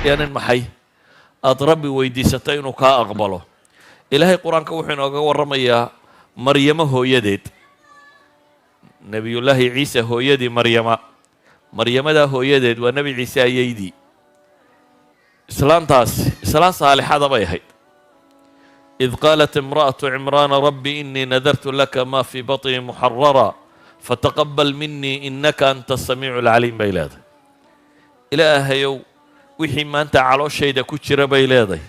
Iyo nin maxay aada Rabbi weydiisato inuu kaa aqbalo. Ilaahay Qur-aanka wuxuu inooga warramayaa Maryamo hooyadeed, Nebiyullaahi Ciise hooyadii Maryama. Maryamadaa hooyadeed waa Nebi Ciise ayaydii. Islaantaasi islaan saalixada bay ahayd. إذ قالت امرأة عمران رب إني نذرت لك ما في بطني محررا فتقبل مني إنك أنت السميع العليم bay leedahay. Ilaahayow, wixii maanta calooshayda ku jira, bay leedahay,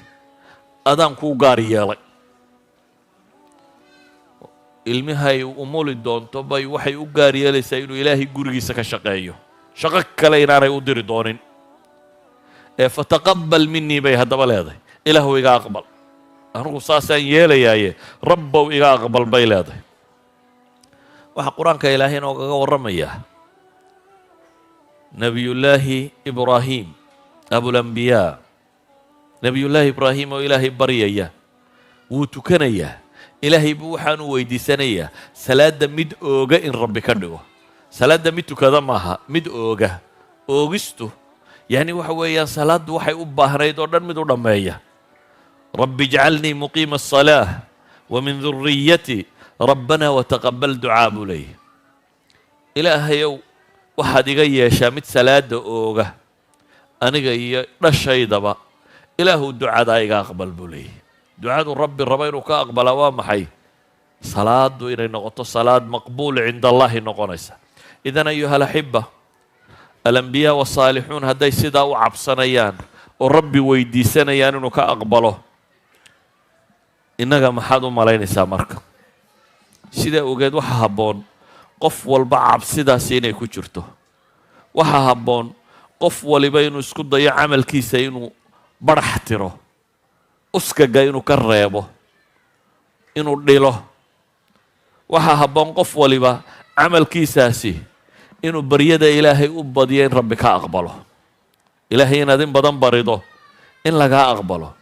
adaan kuu gaar yeelay. Ilmihay umuli doonto bay waxay u gaar yeelaysaa inuu Ilaahay gurigiisa ka shaqeeyo, shaqo kale inaanay u diri doonin. Ee فتقبل مني bay haddaba leedahay. Ilaahu, iga aqbal, anugu saasaan yeelayaaye, Rabbow, iga aqbal, bay leedahay. Waxaa Qur-aanka Ilaahay inoogaga warramayaa Nebiyullaahi Ibraahim, أبو الأنبياء. Nebiyullaahi Ibraahim oo Ilaahay baryaya, wuu tukanayaa. Ilaahay buu waxaanu weydiisanayaa salaadda mid ooga in Rabbi ka dhigo. Salaadda mid tukada maaha, mid ooga. Oogistu yacni waxa weeyaan salaaddu waxay u baahnayd oo dhan mid u dhammeeya. رب اجعلني مقيم الصلاة ومن ذريتي ربنا وتقبل دعاء, buu leeyahy. Ilaahayow, waxaad iga yeeshaa mid salaada ooga, aniga iyo dhashaydaba. Ilaahu, ducadaa iga aqbal, buu leeyahy. Ducadu Rabbi raba inuu ka aqbalaa waa maxay? Salaadu inay noqoto salaad مقبول عند الله noqonaysa. إذن أيها الأحبة, الأنبياء والصالحون hadday sidaa u cabsanayaan oo Rabbi weydiisanayaan inuu ka aqbalo, innaga maxaad u malaynaysaa? Marka sidaa ogeed, waxa habboon qof walba cabsidaasi inay ku jirto. Waxaa habboon qof waliba inuu isku dayo camalkiisa inuu badhax tiro, uskaga inuu ka reebo, inuu dhilo. Waxaa habboon qof waliba camalkiisaasi inuu baryada Ilaahay u badiyo in Rabbi ka aqbalo. Ilaahay inaad in badan barido in lagaa aqbalo.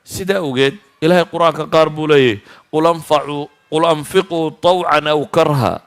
Sidaa awgeed, Ilaahay Qur-aanka qaar buu leeyahy: قل أنفقوا طوعا أو كرها.